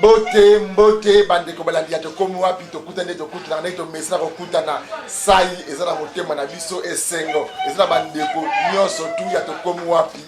Mbote mbote bandeko balandi ya tokomi wapi, tokutani nde tokutanaka ndenge tomesana kokutana. Sai eza na motema na biso, esengo eza na bandeko nyonso tu ya tokomi wapi,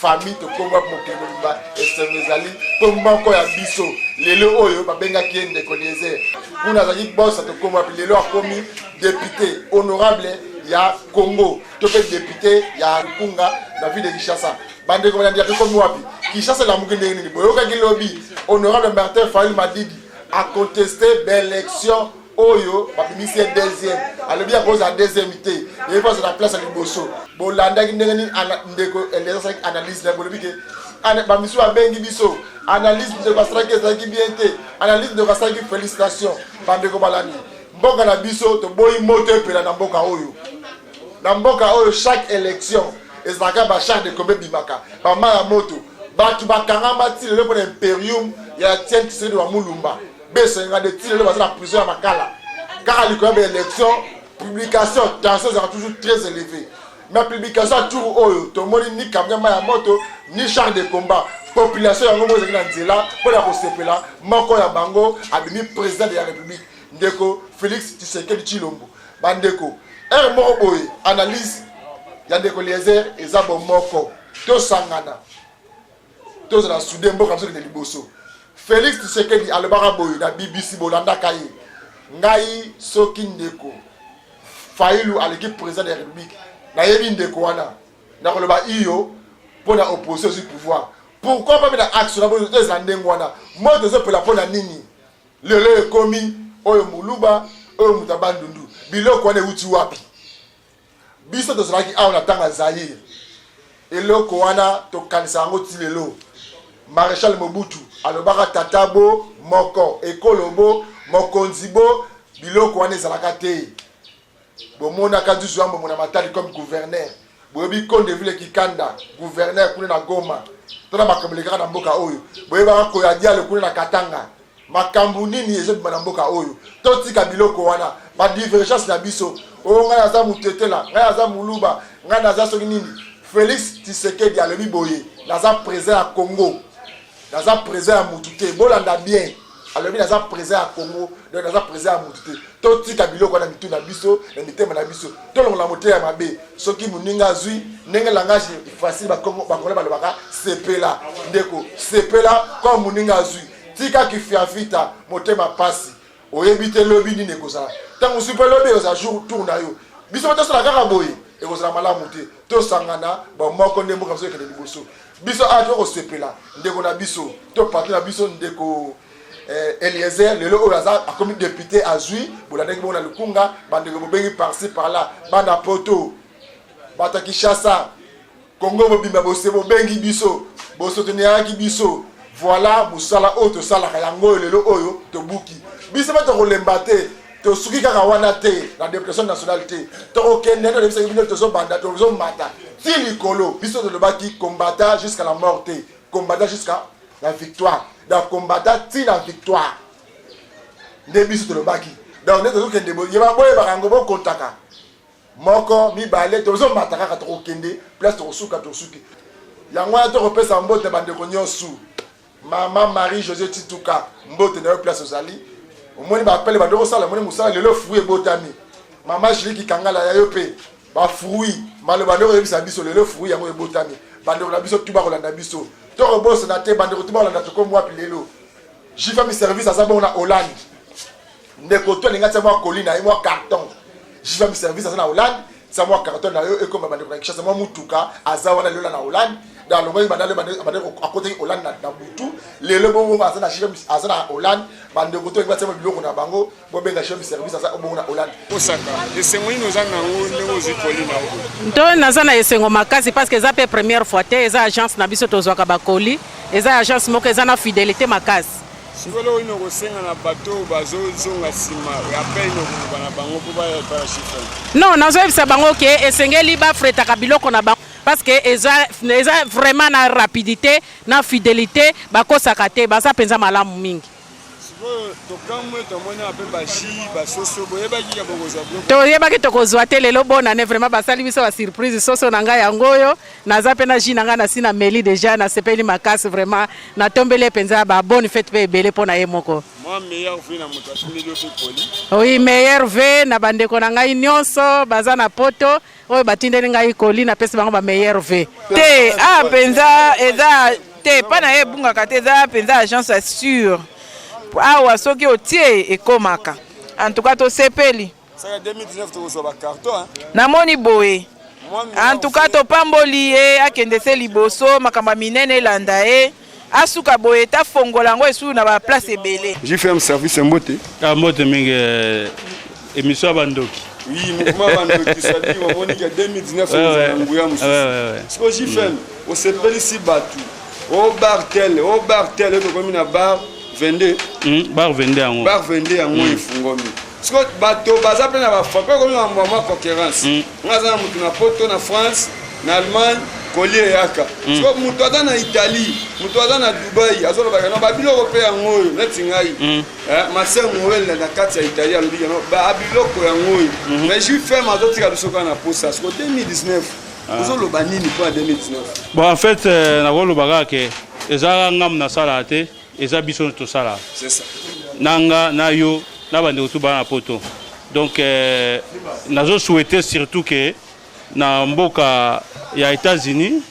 famille tokomi wapi, mokili mobimba esengo ezali mpo moko ya biso lelo oyo babengaki ye ndeko Eliezer, kuna azalaki boss ya tokomi wapi, lelo akomi député honorable ya Congo to mpe député ya Lukunga na ville de Kinshasa. Bandeko balandi ya tokomi wapi, Kinshasa elamuki ndenge nini? Boyokaki lobi honorable Martin Fayulu Madidi aconteste baélection oyo babimisi ye deuxième, alobi akozala deuxième te, ye mpo azala place ya liboso. Bolandaki ndenge nini ndeko Eliezer asalaki analyse na bolobi ke bamisusu babengi biso analyse ndeko asalaki ezalaki bien te, analyse ndeko asalaki. Félicitation bandeko balandi, mboka na biso toboyi moto epela na mboka oyo. Na mboka oyo chaque élection ezalaka bachars de combat ebimaka, bama ya moto, bato bakangama ti lelo mpona imperium ya Etienne Tshisekedi wa Mulumba besenga de ti lelo baza na prison ya Makala kaka likolo ya baélection. Publication, tension ezalaka toujours très élevée, mais publication ya tour oyo tomoni ni camion mai ya moto ni char de combat. Population yango moko ezalaki na nzela mpona kosepela, moko ya bango abimi président de la République, ndeko Félix Tshisekedi Tshilombo. Bandeko, ere moko boye analyse ya ndeko Eliezer eza bomoko, tosangana, tozala soudés, mboka biso kende liboso. Félix Tshisekedi alobaka boye na BBC, bolandaka ye: ngai soki ndeko Fayulu aleki président de la République, nayebi ndeko wana, nakoloba iyo mpo na opposition ozwi pouvoir. Pourquoi pas na action na boyo ezala ndenge wana? Moto ezopela mpo na nini lelo ekomi oyo moluba, oyo moto abandundu? Biloko wana ewuti wapi? Biso tozalaki awa na ntango ya Zaire, eloko wana tokanisa yango ti lelo. Maréchal Mobutu alobaka tata bo moko, ekolo bo mokonzi bo. Biloko wana ezalaka te. Bomonaka nzuzu ya mbongo na Matadi comme gouverneur, boyebi Konde Ville Kikanda, gouverneur kuna na Goma. Tona makambo elekaka na mboka oyo, boyebaka koya dialo kuna na Katanga. Makambo nini ezobima na mboka oyo? Totika biloko wana, badivergence na biso oyo, ngai naza mutetela, ngai naza moluba, ngai naza soki nini. Félix Tshisekedi alobi boye: naza président ya Congo, naza président ya mutu te. Bolanda bien, alobi naza président ya Congo, donc naza président ya mutu te. Totika biloko wana mitu na biso, na mitema na biso, tolongola motema mabe. Soki moninga azwi ndenge, langage facile bakongolais balobaka: sepela ndeko, sepela comme moninga azwi. Tika kifiafita, motema pasi, oyebi te lobi nini ekozala. Ntango mosusu mpe lobi ekozala jour tour na yo. Biso mpe tosala kaka boye, ekozala malamu te. Tosangana bamoko nde mboka biso ekende liboso. Biso awa tokosepela ndeko na biso to parti na biso, ndeko Eliezer lelo oyo aza akomi député, azwi. Bolandaki bongo na Lukunga, bandeko bobengi par-ci par-là, bana poto, bato ya Kinshasa, Kongo mobimba, bose bobengi biso, bosouteniraki biso. Voilà mosala oyo tosalaka yango oyo lelo oyo tobuki. Biso mpe tokolemba te, tosuki kaka wana te na députation nationale te, tokokende nde toyebisaki bino, tozobanda, tozomata ti likolo. Biso tolobaki combattant jusqu'à la mort te, combattant jusqu'à la victoire. Donc combattant ti na victoire nde biso tolobaki. Donc nde tozokende, yeba boyebaka yango, bokontaka moko, mibale, tozomata kaka, tokokende place tokosuka, tosuki yango wana. Tokopesa mbote bandeko nyonso. Mama Marie José Tituka, mbote na yo place ozali. Omoni bapele bando kosala, omoni mosala lelo, fruit ebotami. Mama Julie Kikangala, ya yo mpe bafruit, maloba nde koyebisa biso lelo, fruit yango ebotami. Bandeko na biso tu bakolanda biso, tokobosana te bandeko tu bakolanda tokomi wapi lelo. Jfami Service aza bongo na Hollande. Ndeko to alingi atia mwa colis na ye, mwa carton. Jfami Service aza na Hollande, tia mwa carton na yo ekoma bandeko na Kinshasa. Mwa mutuka aza wana lelo na Hollande. Donc alongwaki banda akotaki Hollande na butu, lelo bongo aza na aza na Hollande. Bandeko to batia biloko na bango, bobenga Jfami Service, aza bongo na Hollande. Osaka esengo nini oza nango ndenge ozwi colis na yo? Nto naza na esengo makasi parce que eza mpe première fois te. Eza agence na biso tozwaka bacolis, eza agence moko eza na fidélité makasi. Sikoyo oyo kosenga na bato oyo bazozonga nsima, appel nini okoloba na bango mpo bayebala chiffre? Non, nazoyebisa bango ke esengeli bafretaka biloko na bango parce que eza vraiment na rapidité, na fidélité, bakosaka te, baza mpenza malamu mingi. Sikoyo tokamwe tomoni awa mpe baji basoso boyebaki ka bokozwa biloko? Toyebaki tokozwa te lelo bonne année vraiment basali biso ba surprise soso na ngai yango oyo naza mpe na jus na ngai nasi na meli deja nasepeli makasi vraiment natombeli ye mpenza ba bonne fête mpe ebele mpo na ye moko. Mwa meilleur vœu na moto atindeli yo mpe colis. Oui, meilleur vœu na bandeko na ngai nyonso baza na poto oyo batindeli ngai colis napesi bango ba meilleur vœu. Te awa mpenza eza te epai na ye ebungaka te eza mpenza agence ya sur awa soki otie ekomaka en tout cas tosepeli. Saka 2019 tokozwa ba carton hein. Namoni boye en tout cas topamboli ye akende se liboso makambo ya minene elanda ye asuka boye te afongola yango esusu na ba place ebele. JFM service mbote. Ah, mbote mingi eh, émission ya bandoki. Oui, mouvement bandoki c'est-à-dire omoni ke 2019 ezala na nguya mosusu. Sikoyo JFM osepelisi bato o bar tel o bar tel tokomi na bar 22. Bar 22 yango. Bar 22 yango efungwami. Sikoyo bato baza mpe na bafampe ekomi na mwa mwa concurrence. Nga aza na motu na poto na France na Allemagne kolie eyaka. Sikoyo moto aza na Italie moto aza na Dubai azolobaka no babiloko mpe yango oyo neti ngai ma sœur Noël na kati ya Italie alobi no babiloko yango oyo mais JFM azotika biso kaka na posa. Sikoyo 2019 ozoloba nini mpo na 2019? Bon en fait nakoloba kaka ke ezalaka ngambo nasalaka te eza biso tosalaka. C'est ça. Na nga na yo na bandeko tu baa na poto donc nazo souhaiter surtout ke na mboka ya États-Unis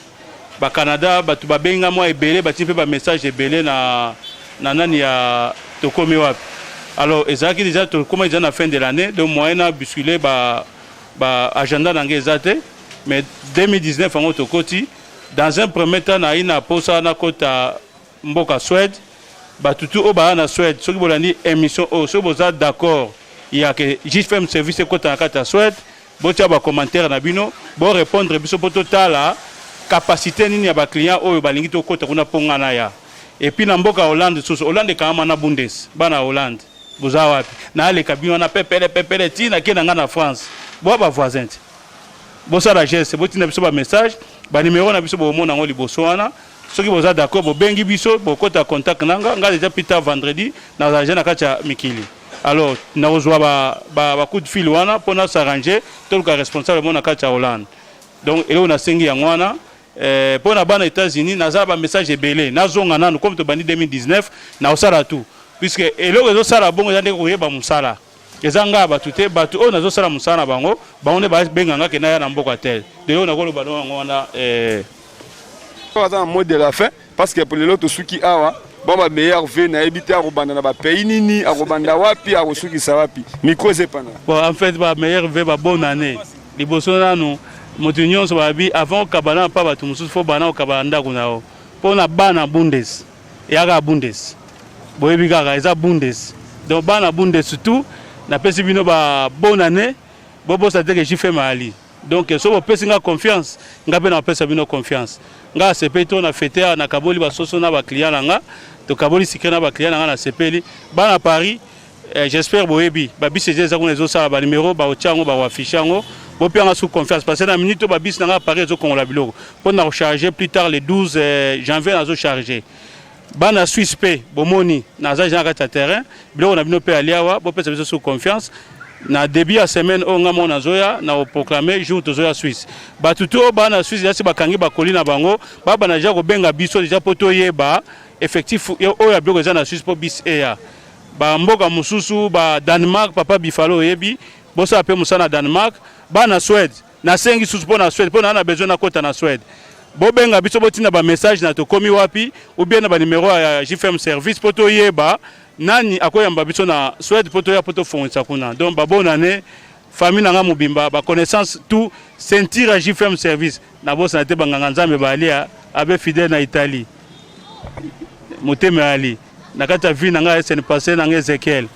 ba Canada bato babenga mwa ebele batie mpe ba message ebele na na nani ya tokomi wapi. Alors ezalaki déjà tokoma déjà na fin de l'année donc moyen na bousculer ba ba agenda na ngai eza te mais 2019 yango tokoti dans un premier temps na ina posa nakota mboka Suède. Bato tu oyo baya na Suède soki bolandi émission oyo soki boza d'accord ya ke JFM service ekota na kati ya Suède botia ba commentaire na bino bo répondre biso po totala capacité nini ya ba client oyo balingi tokota kuna mpo nga na ya. Et puis na mboka Hollande susu Hollande ekangama na Bundes bana Hollande boza wapi naleka bino wana pepele pepele ti nake na nga na France boa ba voisin ti bosala geste botinda biso ba message ba numero na biso bomona yango liboso wana. Soki boza d'accord bobengi biso bokota contact nanga nga deja plus tard vendredi nazala deja na kati ya mikili alors nakozwa ba, ba, ba coup de fil wana mpo na s'arranger toluka responsable mo na kati ya Hollande donc eloko nasengi yango wana mpo na bana États-Unis naza ba message ebele nazonga nanu comme tobandi 2019 naosala tout puisque eloko ezosala bongo eza ndenge koyeba mosala eza nga ya bato te bato oyo nazosala mosala na bango bango nde babenga nga ke naya na mboka tel de nakoloba no yango wana Aza na mot de la fin parce que lelo tosuki awa bon ba meilleur vœu nayebi te akobanda na ba pays nini akobanda wapi akosukisa wapi micro ezepana. Bon en fait ba meilleur vœu ba bonne année liboso nanu moto nyonso babi avant okabana pa bato mosusu fo bana okabana ndako na yo mpo na bana bundes eyaka bundes boyebi kaka eza bundes donc bana bundes tout napesi bino ba bonne année bobosa te ke JFM ali. Donc soki bopesi nga confiance nga mpe napesa bino confiance. Nga asepeli to na fete awa nakaboli basoso na ba client na nga tokaboli secret na ba client na nga nasepeli. Bana Paris j'espère boyebi ba bus eza kuna ezosala ba numero bakotia yango bakoaffiche yango bopia nga sous confiance parce que na minute oyo ba bus na nga Paris ezokongola biloko mpo na kocharge plus tard le 12 janvier nazocharge. Bana Suisse mpe bomoni naza deja na kati ya terrain biloko na bino mpe aliawa bopesa biso sous confiance. Na début ya semaine oyo nga moko nazoya na koproclame jour tozoya Suisse. Bato to bana Suisse deja si bakangi bakoli na bango babana deja kobenga biso deja mpo toyeba effectif oyo ya biloko eza na Suisse mpo bis eya. Ba mboka mosusu ba Danemark papa Bifalo oyebi bosala mpe mosala na Danemark. Bana Suède nasengi susu mpo na Suède mpo na na besoin nakota na Suède. Bobenga biso botinda ba message na tokomi wapi ou bien na ba numero ya JFM service mpo toyeba nani akoyamba biso na Suède mpo toya mpo tofongisa kuna. Donc ba bonne année famille na nga mobimba ba connaissance tout ceinture ya JFM service nabosana te banganga nzambe balia abe fidèle na Italie motema ali na kati ya vie na nga SN passé na nga Ezekiel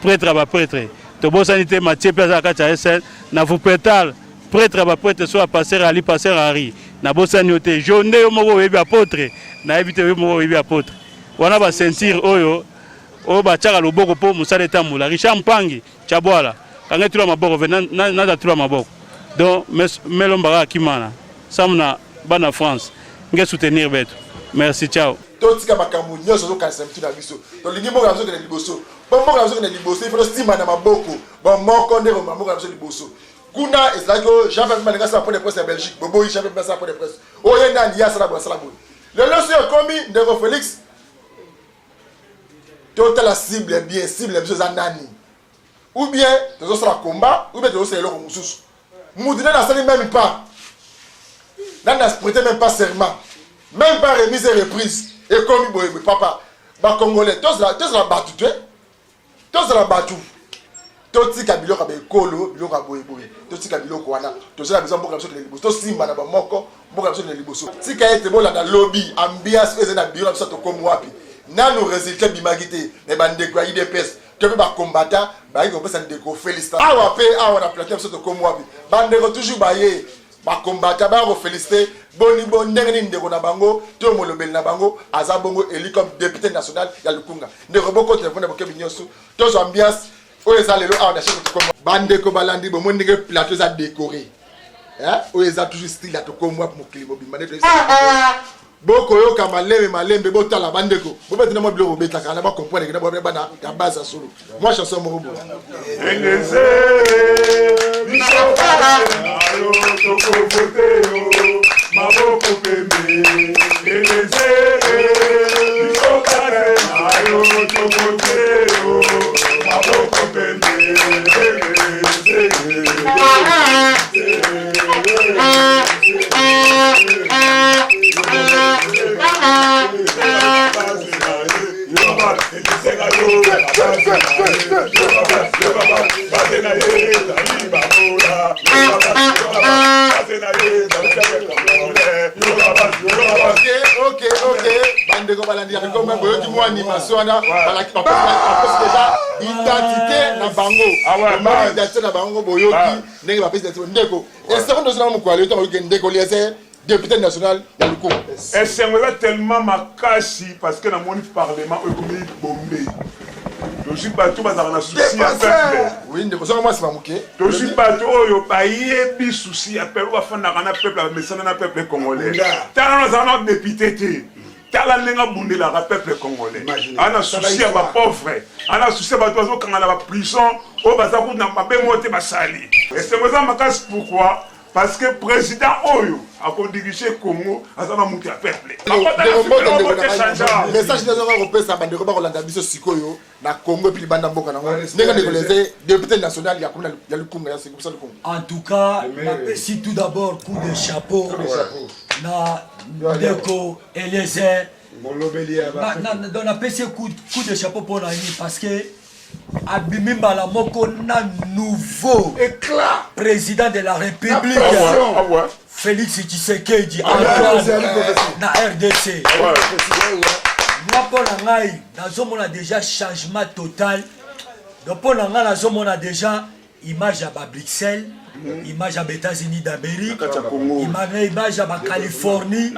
prêtre ya ba prêtre tobosani te Mathieu mpe aza na kati ya SN na Wuppertal prêtre ya ba prêtre so ya pasteur Ali pasteur Henri nabosani yo te jo nde yo moko oyebi apôtre nayebi te yo moko oyebi apôtre wana ba ceinture oyo oyo batiaka loboko mpo mosala etambola. Richard Mpangi Chabwala kanga etula maboko ve naza tula maboko donc melombaka akimana samuna bana France nge soutenir betu merci ciao. Totika makambo nyonso ozokanisa mitu na biso. Tolingi mboka na biso kende liboso. Po mboka na biso kende liboso, il faut tosimba na maboko. Bomoko nde komema mboka na biso liboso. Kuna ezalaki oyo Jean Pierre Bemba alingi asala point de presse ya Belgique. Boboyi Jean Pierre Bemba asala point de presse. Oyo ye nani ye asala boye asala boye. Lelo soki ekomi ndeko Felix totala cible bien, cible na biso eza nani? Ou bien tozosala combat ou bien tozosala eloko mosusu. Mutu nani asali même pas nani a prêté même pas serment même pas remise et reprise ekomi boye boye papa ba congolais tozala tozala batu te tozala batu totika biloko ya baekolo biloko ya boyeboye totika biloko wana tozala besoin mboka na biso kende liboso tosimba na bamoko mboka na biso kende liboso tika ete bolanda lobi ambiance oyo ezali na biro na biso tokomi wapi nanu resultat ebimaki te me bandeko ya idps to mpe bacombatant bayaki kopesa ndeko félicitation awa mpe awa na plateau na biso tokomi wapi bandeko toujours baye bacombatant baya kofélicite boni bo ndenge nini ndeko na bango to molobeli na bango aza bongo élu comme député national ya lukunga ndeko boko telefone na bokebi nyonso tozwa ambiance oyo eza lelo awa na chaine tokomi bandeko balandi bomoni ndenge plateau eza décoré oyo eza toujours style ya tokomi wapi mokili mobimba nde bokoyoka malembe malembe botala bandeko bobeti na mwa biloko bobetaka na bacomprendre kena bobeta bana ya base ya solo mwa chanson moko boye Eleze biso nayo tokovote yo maboko pembe Eleze biso kase nayo tokovote yo maboko pembe Eleze Bandeko balandi ya likomba boyoki mwa animation wana balaki bapesi deja identité na bango identité na bango boyoki ndenge bapesi identité ndeko esengo ndozi na mokolo ya lelo ndeko Eliezer député national ya Lukunga. Esengo eza tellement makasi parce que namoni parlement oyo ekomi bombe. Tozwi bato bazalaka na souci ya peuple. Oui, ndeko zonga mwa nsima moke. Tozwi bato oyo bayebi souci ya peuple, bafandaka na peuple, bamesana na peuple congolais. Tala nazala na député te. Tala ndenge abundelaka peuple congolais. Ana souci ya ba pauvre, ana souci ya bato bazokanga na ba prison oyo baza kuna mabe moko te basali. Esengo eza makasi pourquoi? Parce que président oyo ako diriger Congo aza na mutu ya peuple. Message nde azonga kopesa bandeko bakolanda biso sikoyo na Congo epi libanda mboka nango ndenge ndeko Leze député national ya commune ya Lukunga ya Sikusa Lukunga. En tout cas, napesi tout d'abord coup de chapeau na ndeko Eliezer. Donc napesi coup de chapeau mpo na nini parce que abimi mbala moko na nouveau éclat président de la république ah ouais. Félix Tshisekedi Antoine na RDC. Nga mpo na ngai nazomona déjà changement total. Donc mpo na ngai nazomona déjà image ya ba Bruxelles, image ya ba États-Unis d'Amérique, image ya ba Californie,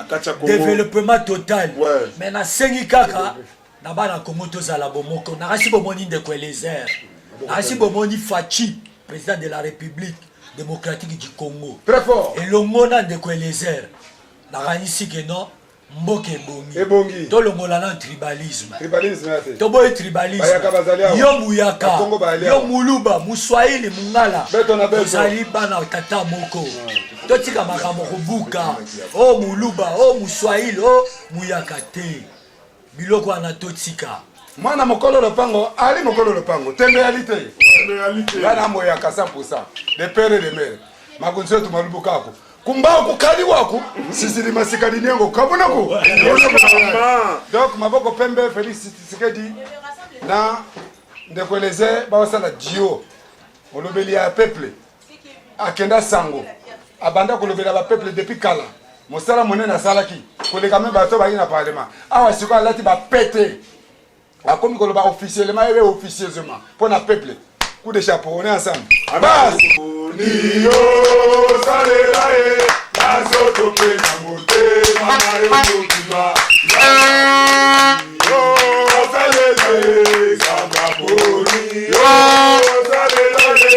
développement total. Mais nasengi kaka na bana Congo tozala bomoko. Nakasi bomoni ndeko Eliezer, nakasi bomoni Fatshi, président de la République démocratique du Congo. Très fort. Elongo na ndeko Eliezer, nakanisi ke non mboka ebongi. Ebongi. Tolongola na tribalisme. Tribalisme ya te. Toboyi tribalisme. Bayaka bazali awa. Yo muyaka, Bakongo bazali yo awa. muluba, muswahili, mungala. Beto na beto. Tozali bana tata moko. Totika makambo kobuka. O muluba, o muswahili, o muyaka te. Biloko wana totika. Mwana mokolo lopango ali mokolo lopango tembe yali te nga na moyaka 100% de père et de mère makunzi yetu malubu kako kumbao kukali waku sisili masika linengo kabunaku donc maboko pembe Félix Tshisekedi na ndeko Eliezer baosala duo molobeli ya peuple akenda sango abanda kolobela ba peuple depuis kala mosala monene asalaki koleka me bato bayaki na parlement awa sikoyo alati bapete akomi koloba officiellement ebe officieusement mpo na peuple coup de chapeau on est ensemble bas Niyo salela ye na nzoto mpe na motema na yo mobimba Yo salela ye Nzambe aponi yo salela ye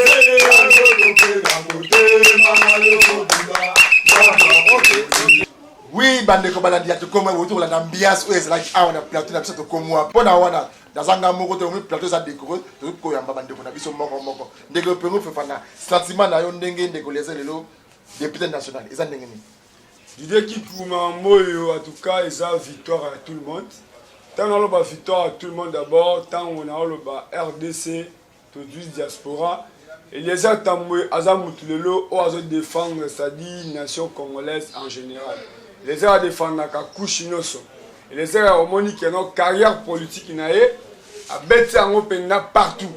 na nzoto mpe na motema na yo mobimba Nzambe aponi Oui, bandeko Balandi ya Tokomi Wapi, kolanda ambiance oyo ezalaki awa na plateau na biso Tokomi Wapi. Mpo na wana naza nga moko te, omoni plateau eza décoré, tokoki koyamba bandeko na biso moko moko. Ndeko Pengo Fefana, sentiment na yo ndenge ndeko Eliezer lelo député national eza ndenge nini? Didier Kiku, makambo oyo en tout cas eza victoire à tout le monde. Ntango naloba victoire à tout le monde, d'abord ntango naoloba RDC, tozwi diaspora, Eliezer Tambwe aza mutu lelo oyo azodéfendre, c'est-à-dire nation congolaise en général. Eliezer adéfendaka couche nyonso. Eliezer omoni keno carrière politique na ye abeti yango mpenza partout.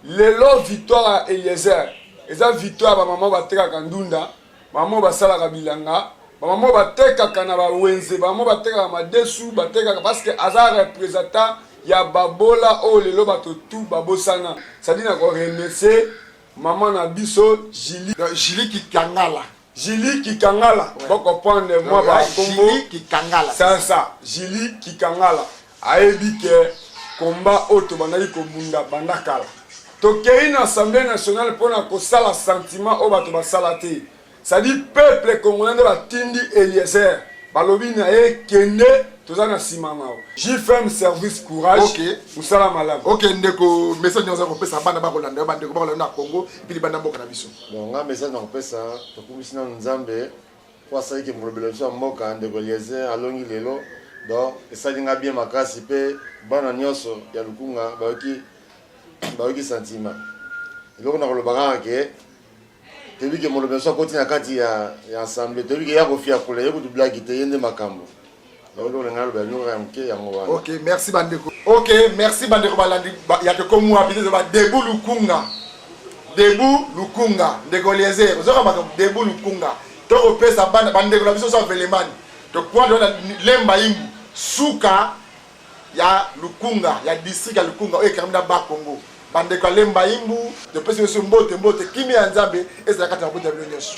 Lelo victoire ya Eliezer eza victoire ya bamama batekaka ndunda, bamama basalaka bilanga, bamama batekaka na bawenze, bamama batekaka madesu, batekaka, parce que aza représentant ya babola oyo lelo bato tu babosana. C'est-à-dire na koremercier mama na biso Julie. Julie Kikangala. Julie Kikangala, bocomprendre mwa bakombo. Julie Kikangala. C'est ça, Julie Kikangala ayebi ke komba oyo tobandaki kobunda banda kala, tokei na Assemblée nationale mpona kosala sentiment oyo bato basala te. C'est-à-dire peuple congolais nde batindi Eliezer, balobi na ye kende, toza na nsima na yo. JFM Service, courage, mosala malamu. Ok, ndeko, message nyonso kopesa bana bakolanda yo, bandeko bakolanda na Congo epi libanda mboka na biso. Bon, nga message na kopesa, tokumisi nanu Nzambe po asaliki molobelo biso ya mboka, ndeko Eliezer alongi lelo. Donc esali nga bien makasi, mpe bana nyonso ya Lukunga bayoki sentiment. Eloko na koloba kaka ke toyebi ke molobi nyonso akoti na kati ya assemblée, toyebi ke ya kofiakula ye kutu blaki te, ye nde makambo. Eloko na ngai aloba yango kaka ya moke, yango wana. Ok, merci bandeko. Ok, merci bandeko balandi ya Tokomi Wapi. Tozoba debout Lukunga, debout Lukunga. Ndeko Eliezer, ozoka makambo, debout Lukunga. Tokopesa bana bandeko na biso so velemani, tokwanda na Lemba Imbu, suka ya Lukunga, ya district ya Lukunga oyo ekangami na Bakongo. Bandeko ya Lemba Imbu, topesi biso mbote, mbote, kimia ya Nzambe ezala kati na mabota ya bino nyonso.